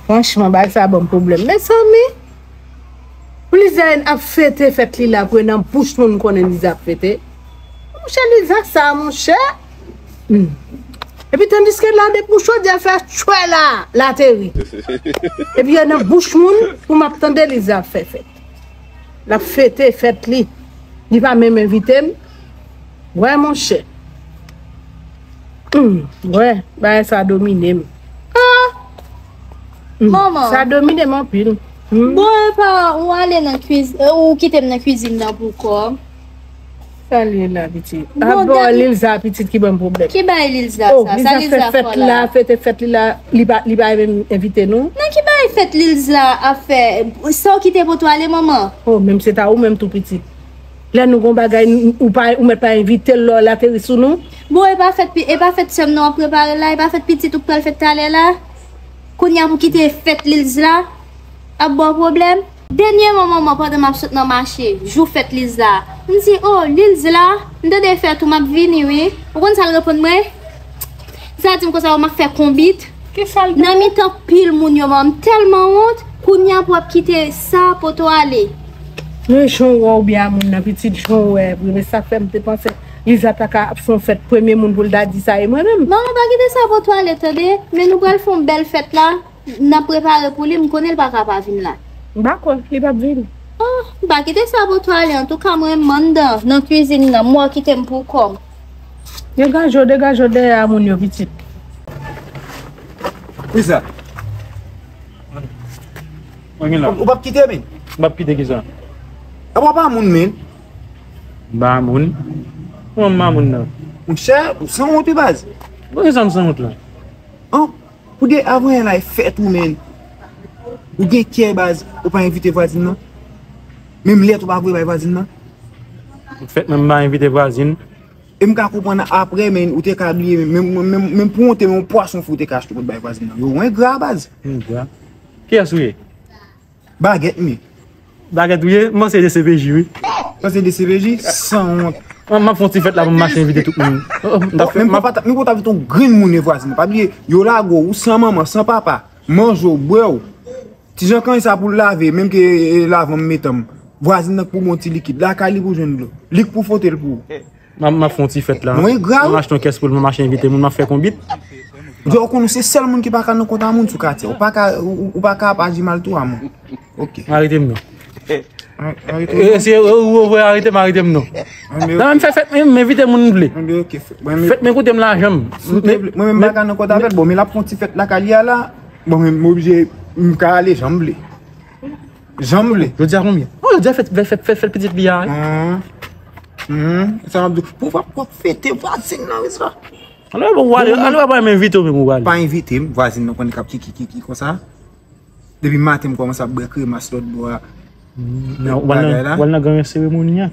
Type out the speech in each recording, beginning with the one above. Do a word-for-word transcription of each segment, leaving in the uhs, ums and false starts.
Franchman, bagay sa ban m pwoblèm. Mezanmi, pou Lizayèn ap fete fèt li la, pou e nan bouch moun konnen Liza ap fete. Monchè, Liza sa, monchè. Hmm. Epi tandiske la, depi w chòdi a fè tchwè la, l ateri. Epi e nan bouch moun, pou m ap tande Liza ap fè fèt. L ap fete fèt li. Li pa menm envite m. Wè, monchè. Hmm, wè, bagay sa domine m. Ah! Hmm, Manman. Sa domine m anpil. Hmm. Bon, epa, ou ale nan kwiz-, ou kite m nan kwizin nan pou kò m. Sa l ye la, pitit? Bon, Abo, gad Lilza, pitit, ki ban m pwoblèm. Ki bay Lilza Oh, sa? Sa Lilza Lilza fè fè fèt la, la? Fete fèt li la, li pa, li pa menm envite nou. Nan ki bay fèt Lilza ap fè? Sa w kite pou tou ale, manman? Oh, menm se ta ou menm tou, pitit. Lè nou gon bagay, n-, ou pa, ou mèt pa envite l, lè l ateri sou nou. Bon, e pa fèt pi-, e pa fèt sè m nan w ap prepare la, e pa fèt pitit ou k pral fèt talè la. Kounye a pou kite fèt Lilza ap ba w pwoblèm. Dènyèman, manman, pandan m ap sot nan mache, jou fèt Lilza, m di, "Oh, Lilza, m tande fèt ou, m ap vini, wi." Ou konn sa l reponn mwen? Sa di m konsa, "Oh, m ap fè konbit." Kisa l di? Nan mitan pil moun yo, man, m tèlman wont, kounye a pou w ap kite sa poto ale. Men jan w wè oubyen a moun nan pitit, jan w wè, wi, men sa fè m te panse Liza ta ka ap fè yon fèt, premye moun pou l ta di sa e mwen menm. Manman, pa kite sa poto ale, tande? Men nou pral fè yon bèl fèt la, n ap prepare pou li, m konnen l pa ka pa vin la. M pa kwè, li p ap vin. Oh, m pa kite sa poto ale, antouka mwen m anndan, nan kwizin nan, m wè kite m pou kò m. Degaje w, degaje w dèyè a moun yo, pitit. Kisa? Mwen gen la. Ou p ap kite, men? M p ap kite kisa? Apa w pa moun, men? M pa moun? Kòman m pa moun nan? Monchè, ou sanwont wi, baz. Mwen gen sa m sanwont la? An, pou de avan yè la e fèt ou, men. Ou gen kè, baz, ou pa envite vwazin nan? Menm lèt ou pa voye bay vwazin nan? Fèt mwen m pa envite vwazin. E m ka konprann apre, men ou te ka bliye, men, men, men, men pou wonte, men yon pwason fri ou te ka achte pou bay vwazin nan. Yo, ou engra, baz. Engra? Kiyès ou ye? Bagèt m ye. Bagèt ou ye? M panse de C P J, wi. Panse de C P J? Sanwont. Mwen, m ap fè yon ti fèt la pou m mache envite tout moun. Oh, oh, m t ap fè, Menm m ap pa ta-, menm pou w ta vin yon grenn moun e vwazin nan. Pa bliye, yo lage w, ou san manman, san papa. Manje w, bwè w. Ti jan kanyen sa pou l lave, menm ke, e, lavan m metan m. Vwazin nan k pou bon ti likid. Lakay li pou jwenn dlo. Li k pou fwote l pou ou. M ap, m ap fè yon ti fèt la. Mwen gra wi. M achte yon kès pou l, m mache envite moun, m ap fè konbit. Yo, ou konnen se sèl moun ki pa ka nan kont a moun sou katye. Ou pa ka, ou, ou pa ka pa di mal tou a moun. Ok. Arete m non. Arete m. E, si ou, ou vle arete m, arete m non. Nan, men m fè fèt, men m envite moun m vle. Anben, ok. Fèt, men koute m lajan m. Si w te vle, mwen menm m pa ka nan kont avè l. Bon, men l ap fè yon ti fèt lakay li a la. Bon, men m oblije, m ka ale jan m vle. Jan m vle. Jodi a konbyen? Oh, jodi a fèt, fèt, fèt, fèt, fèt pitit li a, wi. Hum. Hum. Sa m ap di w. Pou w ap, w ap fete vwazin nan, wi, sa. Alò, bon, w ale, alò, w pa menm envite w menm, ou ale. Pa envite m, vwazin nan konnen k ap ki, ki, ki, ki konsa. Depi maten, m kòmanse ap bwè kremas lòt bò a. Nan, w al nan, w al nan gran seremoni an.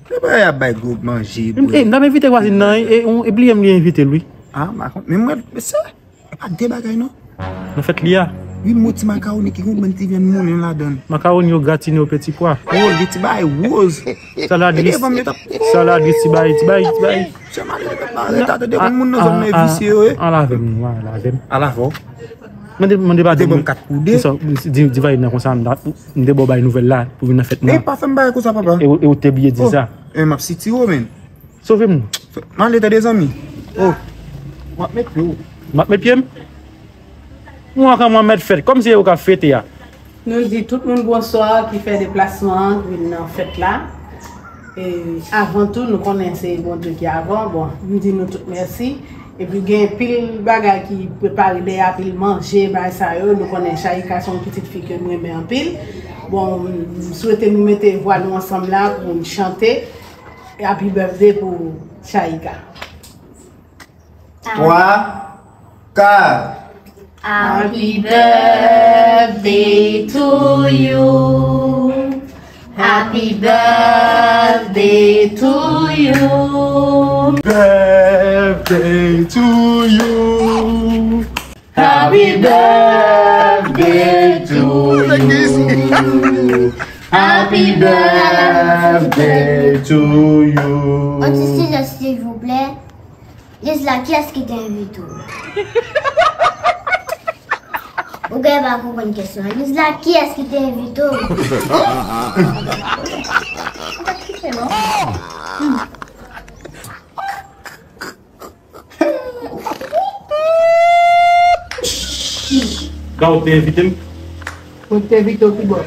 E bagay ap bay gwo manje, bwè. E, m t ap envite vwazin nan, e, e, e bliye m li envite l, wi. Ah, m pa konn, men mwen, mesye. E pa de bagay non. Nan fèt li a. Wi, mo ti makawoni ki gon bann ti vyann moulen ladan l. Makawoni yo gratine o peti pwa. Oh, li ti bagay woz. Salad ris. Salad ris, ti bagay, ti bagay, ti bagay. Chè malere, pèp la rete atande moun nan zòn nan e visye yo ye. An lave m non, an lave m. An lave w. Mande, mande padon. Te ban m kat pou de. Di, di vwazin nan konsa, m ta, m te ba w bay nouvèl la pou vin nan fèt mwen. E pa fè m bagay konsa, papa. E ou, e ou te bliye di sa. E m ap sitire w, men. Sove m non. M ale tande zanmi. Oh. M ap met pye w. M ap met pye m? Mwen ak mwen mèt fèt. Kòm se yo k ap fete a. Nou di tout moun bonswa ki fè deplasman an vin nan fèt la. E avan tou, nou konnen se Bondye ki avan. Bon, m di nou tout mèsi. Epi gen pil bagay ki prepare dèyè, pil manje, bagay sa yo. Nou konnen Chayika se yon pitit fi ke m renmen anpil. Bon, m swete nou mete vwa nou ansanm la pou n chante. Happy birthday pou Chayika. Twa, kat. Happy birthday to you. Happy birthday to you. Birthday to you. Happy birthday to you. Happy birthday to you. Yon ti silans, silvouplè. Lizla, kiyès ki te envite w? Ou gen pa konprann kesyon an. Lizla, kiyès ki te envite w? Ka ou te envite m? Mwen te envite w ki bò?